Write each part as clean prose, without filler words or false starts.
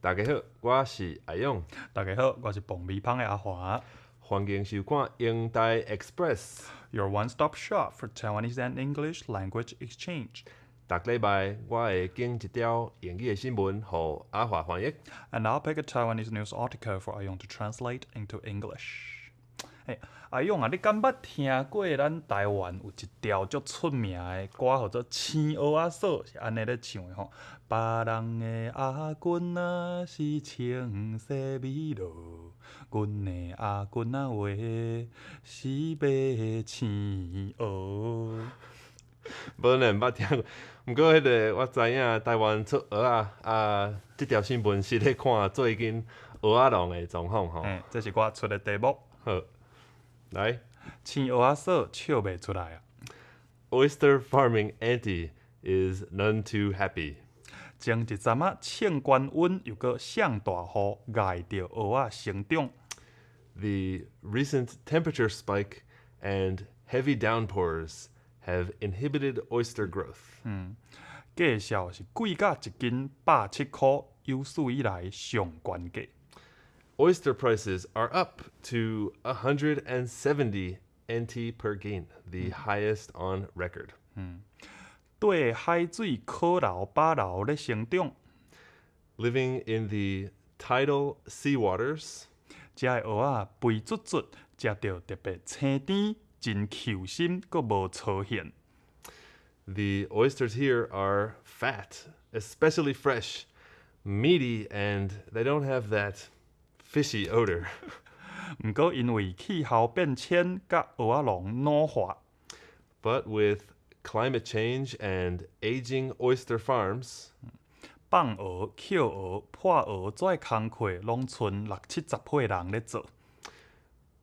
大家好，我是阿勇。大家好，我是爆米芳的阿華。歡迎收看英台 Express。 Your one-stop shop for Taiwanese and English language exchange. 逐禮拜我會揀一條英語的新聞，予阿華翻譯。 And I'll pick a Taiwanese news article for 阿勇 to translate into English. 欸，阿勇啊，你敢捌聽過咱台灣有一條足出名的歌，號做《青蚵仔嫂》，是按呢咧唱的吼。別人的阿君仔是穿西美羅，阮的阿君仔話是買青蚵。無呢，毋捌聽過。毋過彼个我知影台灣出蚵仔啊，這條新聞是咧看最近蚵仔農的狀況吼。欸，這是我出的題目。好，來。青蚵仔嫂笑袂出來啊！ Oyster farming auntie is none too happy. 前一陣仔衝懸溫又閣上大雨，礙著蚵仔成長。 The recent temperature spike and heavy downpours have inhibited oyster growth. 價數是貴甲一斤170箍，有史以來上懸價。 Oyster prices are up to 170 NT per 斤, the highest on record. 對海水可流飽流咧成長。 Living in the tidal sea waters, 遮的蚵仔肥嘟嘟，食著特別青甜，真 Q 心，閣無粗現。 The oysters here are fat, especially fresh, meaty, and they don't have that fishy odor. 毋過因為氣候變遷佮蚵仔農老化， But with climate change and aging oyster farms, 放蚵、抾蚵、破蚵，這的工課攏賰六七十歲人咧做。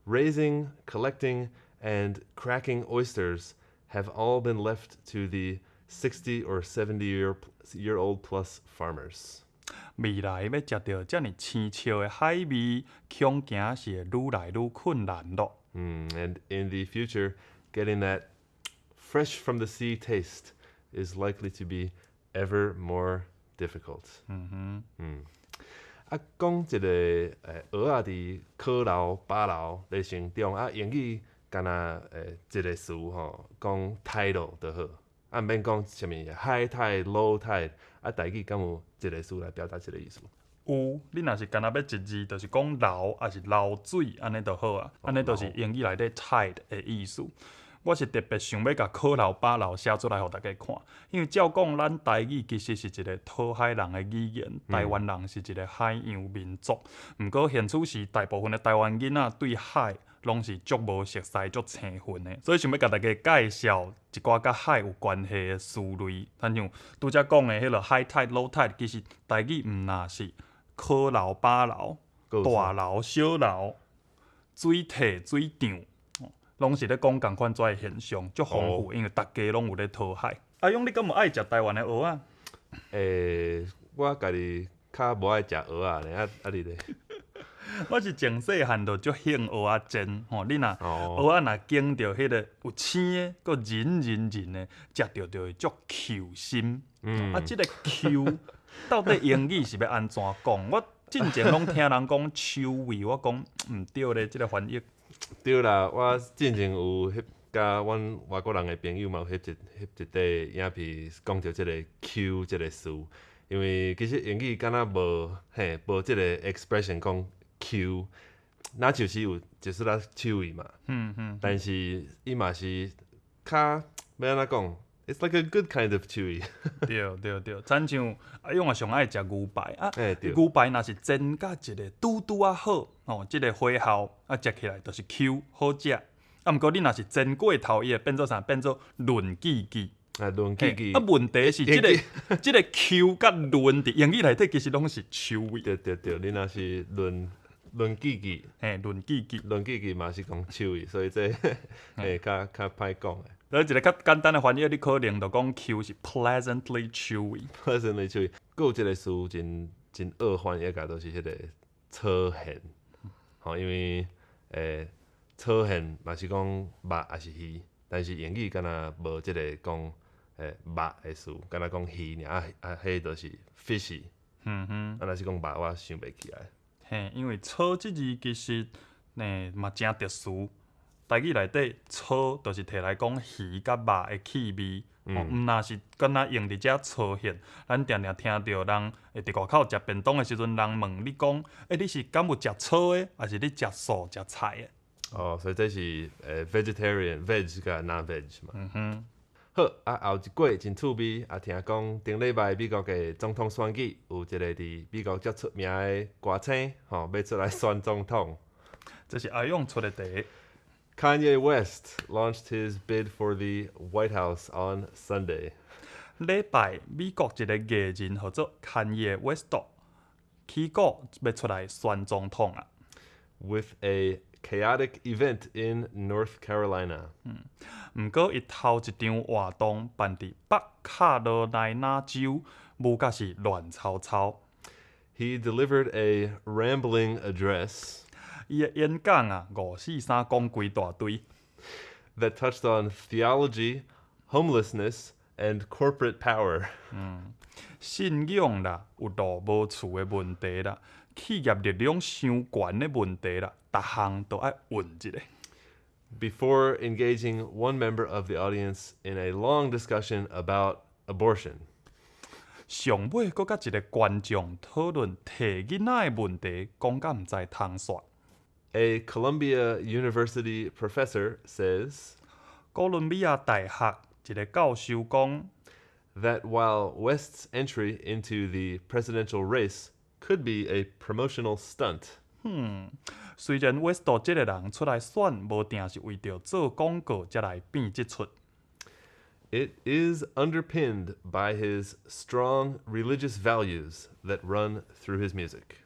Raising, collecting, and cracking oysters have all been left to the 60 or 70 year old plus farmers. 未來欲食著遮爾生捙的海味，恐驚是會愈來愈困難咯。 And in the future, getting that fresh from the sea taste is likely to be ever more difficult. 啊，講一個蚵仔佇可流、飽流咧成長，啊，英語敢若一個詞吼，講 tidal 就好，啊，毋免講啥物 high tide、low tide，啊，台語敢有一個詞來表達這個意思？有，你若是干焦欲一字，就是講流，抑是流水，按呢就好啊。按呢就是英語內底 tide 的意思。我是特別想欲共可流飽流寫出來予大家看，因為照講咱台語其實是一個討海人的語言，台灣人是一個海洋民族。毋過現此時大部分的台灣囡仔對海攏是足無熟似、足生分的，所以想欲共大家介紹一寡佮海有關係的詞類，親像拄才講的彼个 high tide、low tide，其實台語毋若是可流飽流、大流小流、水退水漲，攏是咧講仝款這的現象，足豐富，因為逐家攏有咧討海。阿勇，你敢有愛食台灣的蚵仔？欸，我家己較無愛食蚵仔呢，啊啊你咧？我是從細漢就足興蚵仔煎吼，你若蚵仔若揀著彼个有青的，閣韌韌韌的，食著就會足 Q 心。啊，這个 Q 到底英語是欲按怎講？我進前攏聽人講 chewy，我講毋對咧，這个翻譯。對啦，我進前有翕佮阮外國人的朋友嘛有翕一翕一塊影片，講著這个 Q 這个詞，因為其實英語敢若無嘿無這個 expression 講 Q，若就是有就是咧 chewy 嘛，但是伊嘛是較欲按怎講？It's like a good kind of chewy。對對對，親像阿勇也上愛食牛排啊，牛排若是煎甲一个拄拄仔好，吼，這个火候啊，食起來就是 Q 好食。啊，毋過你若是煎過頭，伊會變做啥？變做潤記記。啊，潤記記。啊，問題是這个這个 Q 佮潤佇英語內底其實攏是 chewy。對對對，你若是潤潤記記，嘿，潤記記，潤記記嘛是講 chewy，所以這會較較歹講的。所以一个較簡單的翻譯，你可能就講 Q 是 pleasantly chewy。 pleasantly chewy。閣有一個詞真真惡翻譯甲，就是彼个粗現，吼，因為粗現嘛是講肉抑是魚，但是英語敢若無這个講肉的詞，敢若講魚爾，啊啊，彼就是 fishy。啊，若是講肉，我想袂起來。嘿，因為草這字其實呢嘛誠特殊。台語內底草就是提來講魚佮肉的氣味，哦，毋若是敢若用佇遮操現。咱定定聽著人會佇外口食便當的時陣，人問你講：欸，你是敢有食草的，抑是你食素食菜的？哦，所以這是vegetarian veg 佮 non-veg 嘛。好，啊後一過真趣味，啊聽講頂禮拜美國的總統選舉，有一個佇美國足出名的歌星，吼，欲出來選總統。這是阿勇出的題。 Kanye West launched his bid for the White House on Sunday. 禮拜美國一个藝人號做 Kanye West，起鼓欲出來選總統啊。 With a chaotic event in North Carolina. 毋過伊頭一場活動辦佇北卡羅來納州，舞甲是亂糟糟。 He delivered a rambling address 伊的演講啊，五四三講規大堆， that touched on theology, homelessness, and corporate power. 信仰啦，有路無厝的問題啦，企業力量傷懸的問題啦，逐項都愛問一下。 Before engaging one member of the audience in a long discussion about abortion. 上尾閣佮一个觀眾討論提囡仔的問題，講甲毋知通煞。 A Columbia University professor says 哥倫比亞大學一个教授講， that while West's entry into the presidential race could be a promotional stunt, 雖然 West 這个人出來選，無定是為著做廣告才來變這齣。 it is underpinned by his strong religious values that run through his music.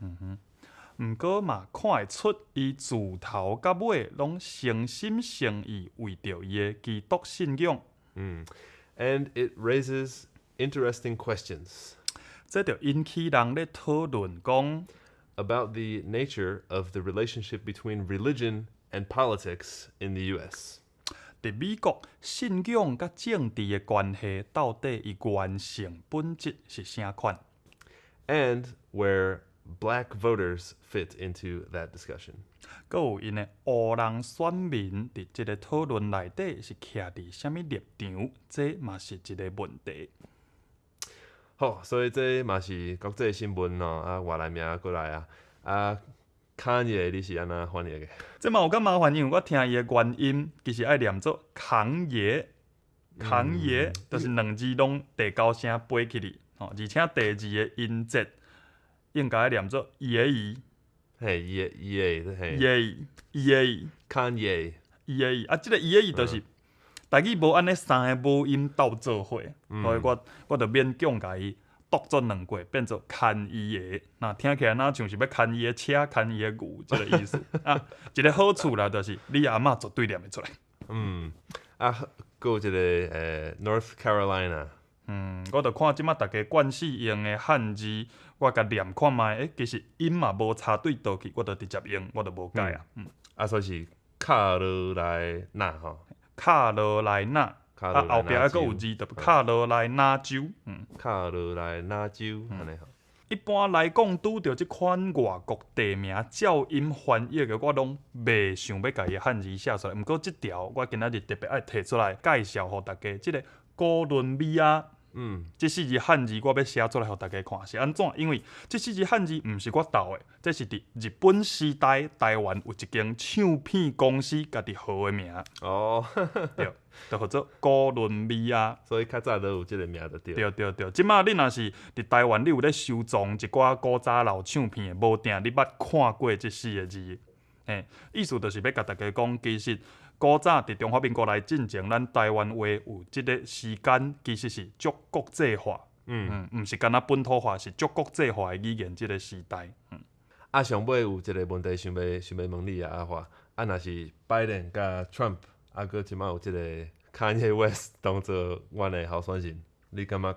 毋過嘛，看會出伊自頭到尾攏誠心誠意為著伊的基督信仰。 And it raises interesting questions 這就引起人咧討論講， about the nature of the relationship between religion and politics in the US. 佇美國信仰佮政治的關係到底伊原性本質是啥款？ And where black voters fit into that discussion. 閣有𪜶的黑人選民佇這个討論內底是徛佇啥物立場？這嘛是一个問題。好，所以這嘛是國際新聞哦，啊，外來名過來啊，啊，卡耶你是按怎翻譯的？這嘛有較麻煩，因為我聽伊的原音，其實愛念做扛爺，扛爺，就是兩字攏第九聲飛起去，吼，而且第二个音節應該愛念做爺伊，嘿，耶耶，嘿，爺爺卡耶，爺，啊，這个爺伊就是台語無按呢三个母音鬥做伙，所以我就勉強共伊讀做兩過，變做牽伊的，那聽起來若像是欲牽伊的車、牽伊的牛這个意思。啊，一个好處啦，就是你阿嬤絕對念會出來。嗯，啊，閣有一个North Carolina，嗯，我就看這馬逐家慣勢用的漢字，我共念看覓，欸，其實音嘛無差對佗去，我就直接用，我就無改啊。嗯，啊，所以是卡羅來納吼，卡羅來納，啊，卡羅後壁還閣有字，就卡羅來納州。嗯，卡羅來納州，按呢吼。一般來講，拄著這款外國地名照音翻譯的，我攏袂想欲共伊漢字寫出來。毋過這條我今仔日特別愛提出來介紹予大家，這个哥倫比亞。這四字漢字我欲寫出來予大家看是按怎？因為這四字漢字毋是我鬥的，這是佇日本時代台灣有一間唱片公司家己號的名。對，就號做哥倫比亞。所以較早都有這个名就對。對對對，這馬你若是佇台灣，你有咧收藏一寡古早老唱片的，無定你捌看過這四个字。嘿，意思就是欲共大家講，其實古早佇中華民國來進前，咱台灣話有這个時間，其實是足國際化。毋是干焦本土化，是足國際化的語言這个時代。嗯。啊，上尾有一个問題想欲問你啊，阿華，啊，若是拜登佮 Trump，啊，閣這馬有這个 Kanye West 當做阮的候選人，你感覺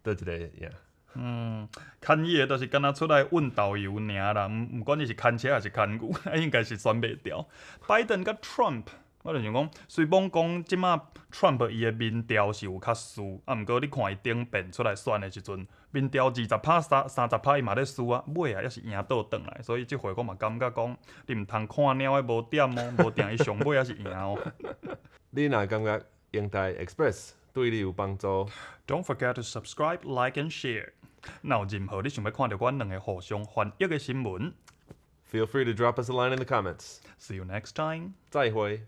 佗一个贏？嗯，牽伊的就是干焦出來運豆油爾啦，毋毋管伊是牽車抑是牽牛，應該是選袂牢。拜登佮 Trump 我就想講，雖罔講這馬 Trump 伊的民調是有較輸，啊，毋過你看伊頂遍出來選的時陣，民調20趴、30趴伊嘛咧輸啊，尾啊猶是贏倒轉來，所以這回我嘛感覺講，你毋通看貓的無點哦，無定伊上尾猶是贏哦。你若感覺英台 Express 對你有幫助，Don't forget to subscribe, like and share。若有任何你想欲看著阮兩个互相翻譯的新聞，Feel free to drop us a line in the comments。 See you next time。再會。